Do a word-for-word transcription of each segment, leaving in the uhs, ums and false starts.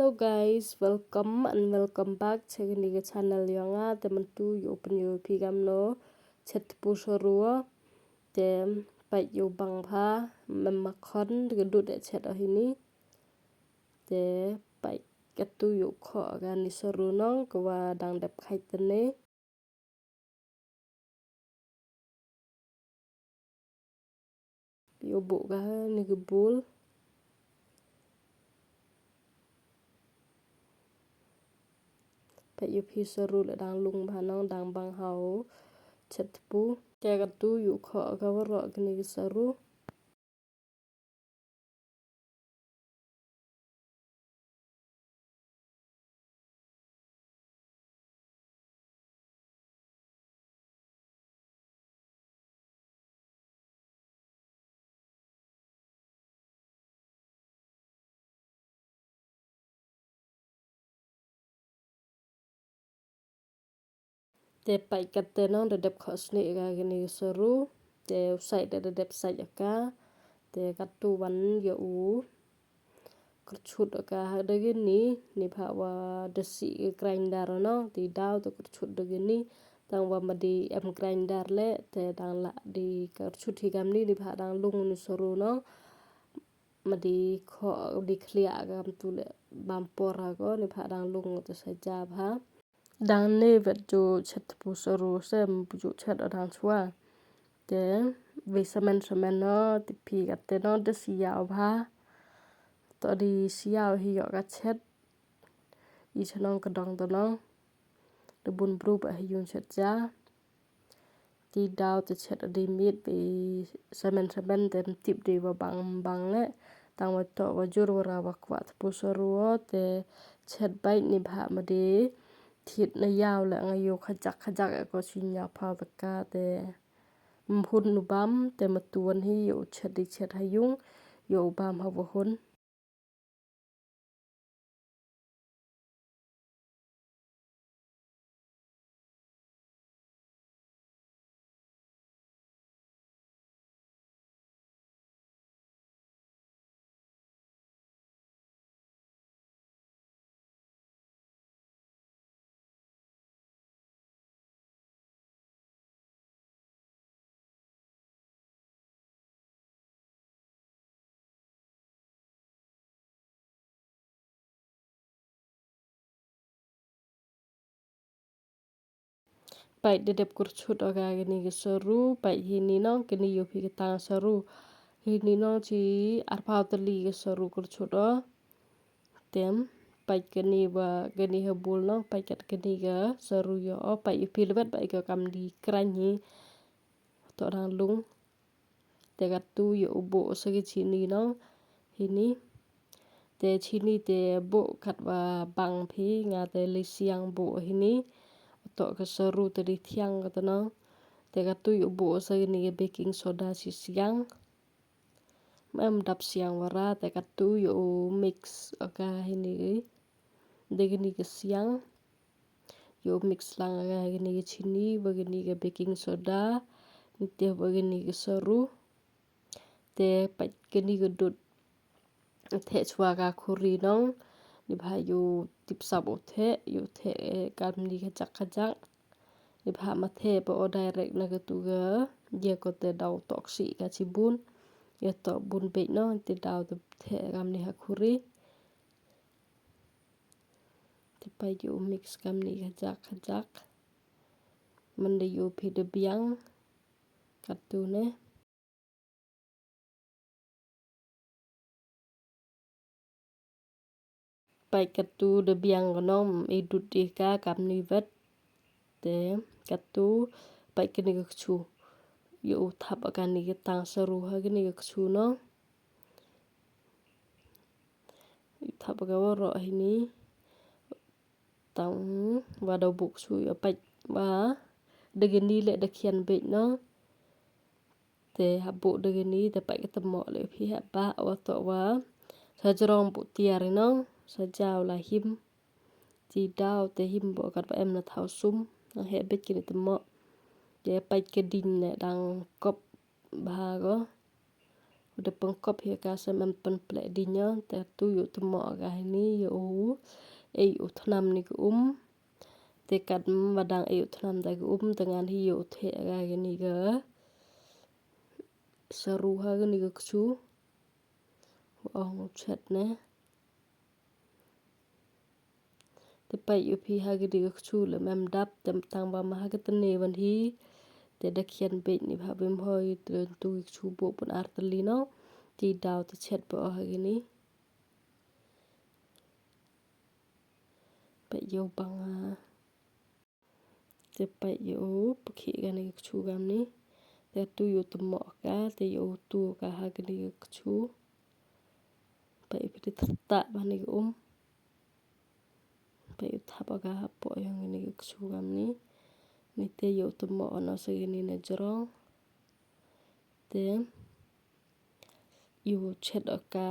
Hello guys, welcome and welcome back cha kani ka channel yong nga. Te mynta yow pynyoo phi kamno chet tpu saru. Te pait yow bang bha, mem makhon, ka dud e chet o hini. Te pait katu yow khoh kani saru nong, kawa dang dep khait tene. Yow buh ka ha kani ka bowl. Pait yow phi saru le dang lung bha nong, dang bang haw chet tpu. Te katu yow khoh ka waroh kani ka saru. Te pait kate nong da dep khoh snieh ka kani ka saru. Te u sait da dep sait ka. Te katu wan yow kyrchut ka ha da kini, neibhah wa da sih ka grinder nong, te daw te kyrchut da kini, tang wa ma di em grinder le, te dang lah di kyrchut hi kamni, neibhah dang lung ni saru nong, ma di khoh di khliah kamtu le, bam por ha ko, neibhah dang lung te saja bha. Dang ne wet ju chet tpu saru se, ym ju chet o dang chwa. Te, wei samen samen no, te phi kate no, da siaw bha. To di siaw hi yoh ka chet. I chnong ka dong to no. Da bun bru ba hi yung chet ja. Ti daw te chet o di miet, wei samen samen te ym tip di wa bang bang le. Tang wa to wa jur wa ra wa kwah tpu saru o, te chet bait neibhah ma di thied na yaw le, nga yow khajak khajak e ko, chi nya phaw te ka te. Ym hun u bam, te ma tuan hi yow chet di chet ha yung, yow bam ha wa hun. Pait da dep kyrchut o ka kani ka saru, pait hini nong, kani yow phi ka tang saru. Hini nong chi arphaw tylli ka saru kyrchut o. Tem, pait kani wa, kani ha bowl nong, pait kat kani ka saru yow o, pait yow phi le wet, pait ka kam di kraiñ hi. To dang lung. Te katu yow buh sa ki chini nong. Hini. Te chini te buh kat wa bang phi, nga te le siang buh hini. To ka saru te di thiang kata nong. Te katu yow buh sa kini ka baking soda chi siang. Mem dap siang wa ra, te katu yow mix o ka hini. Da kini ka siang. Yow mix lang ka kani ka chini, wa kani ka baking soda, niteh wa kani ka saru. Te pait kani ka dud. Theh chwa ka khuri nong, neibhah yow tip sap u theh, yow theh, eh, kamni khajak khajak. Neibhah ma theh pa o direct na katu ka, ya ko te daw tok si ka chibun. Ya tok bun beit nong, te daw te theh kamni ha khuri. Te pait yow mix kamni khajak khajak. Manda yow phi da biang. Katu ne. Pait katu da biang ka nong, i dud i ka kamni wet. Te katu pait kani ka kchu. Yow thap kani ka tang saru ha kani ka kchu nong. Thap ka waroh hini. Tang wa da buh kchu yow pait wa da kini le da khian beit nong. Te ha buh da kini te pait ka tymmoh le phi ha ba wa to wa. Sa jrong buh tiar nong, sa jaw la him. Ti daw te him buh kat wa em na thaw sum. Nang he beit kini tymmoh. Te pait ka ding ne dang kop bha ko. Da pynkop hi ka sem em pynpleh di ño, te tu yow tymmoh ka hini, yow u, ei u thnam ni ka um. Te kat ma dang ei u thnam da ka um, te ngan hi yow theh ka kani ka saru ha kani ka kchu. Ong u chet ne. Te pait yow phi ha kani ka kchu le mem dap, te tang wa ma ha ka tne wan hi. Te da khian beit ni bha bim hoi, te tu ki kchu bo pun ar tylli no. Te daw te chet bo ha kani. Pait yow bang a. Te pait yow pkhih kani ka kchu kamni. Te tu yow tymmoh ka, te yow tu ka ha kani ka kchu. Pait yow phi te tyrtah bha ni ka um. Pait yow thap ka hapoh yong kani ka kchu kamni. Ni te yow tymmoh no sa kani na jrong. Te yow chet o ka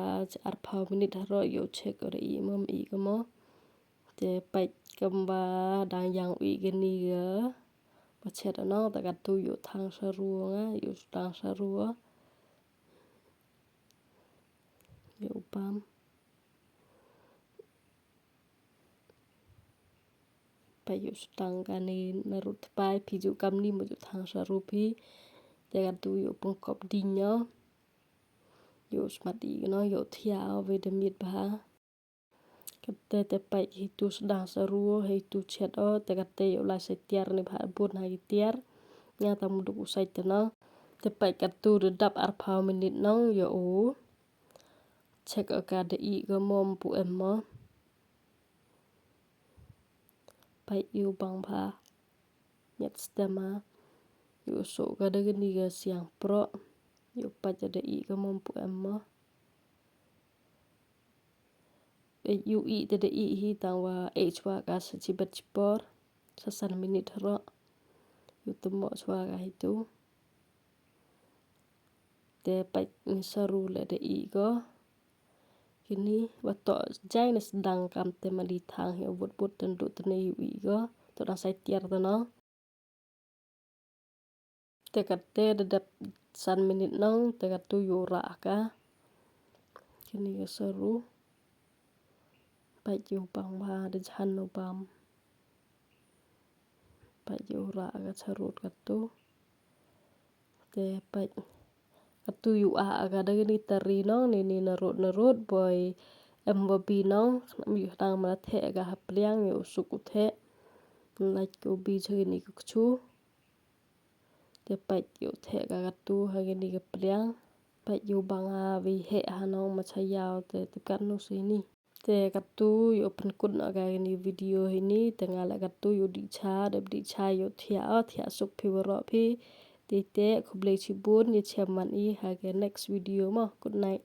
arphaw minit haroh, yow check o da ih mo, ih ka mo. Te pait kam wa dang yang u ih kani ka. Wa chet o no, te katu yow thang saru nga, yow sdang saru. Yow bam. Pait yow sdang kani na rut tpai, phi ju kamni mo ju thang saru phi. Te katu yow pynkop di ño. Yow smat i kano, yow thiah o, wei da miet bha. Katte te pait hi tu sdang saru, hi tu chet o, te katte yow lai sa tiar ni bha bun ha ki tiar. Nga tang muduk u sait te no. Te pait katu da dap arphaw minit nong, yow u check o ka da ih ka mo, pu em mo. Pait yow bang bha. Ñiat stem a. Yow soh ka da kani ka siang proh. Yow pait da ih ka mo, pu em mo. Ei, yow ih te da ih hi, tang wa ei chwa ka sa chibet chipor. Sa san minit haroh. Yow tymmoh chwa ka hi tu. Te pait ni saru le da ih ko. Kini wa toh jai na sdang kam te ma di thang hi, wut wut, te ndu te ne yow ih ko. Toh dang sai tiar te no. Te katte da dap san minit nong, te katu yow rah ka. Kini ka saru. Pait yow bang bha, da jhan no bam. Pait yow rah ka charut katu. Te pait katu yow ah ka da kani tari nong, ni ni na rut na rut, boi em wa bi nong, khnam yow hdang ma la theh ka ha pliang, yow suk u theh. Lait ko bi cha kani ka kchu. Te pait yow theh ka katu ha kani ka pliang. Pait yow bang a wei heh ha nong ma cha yaw te, te kat nu si ni. Te katu yow pynkut na ka kani video hi ni, te nga la katu yow dih cha, dep dih cha yow thiah o, thiah suk phi waroh phi. Te te khublei chibun, ya chem man i ha ka next video mo. Good night.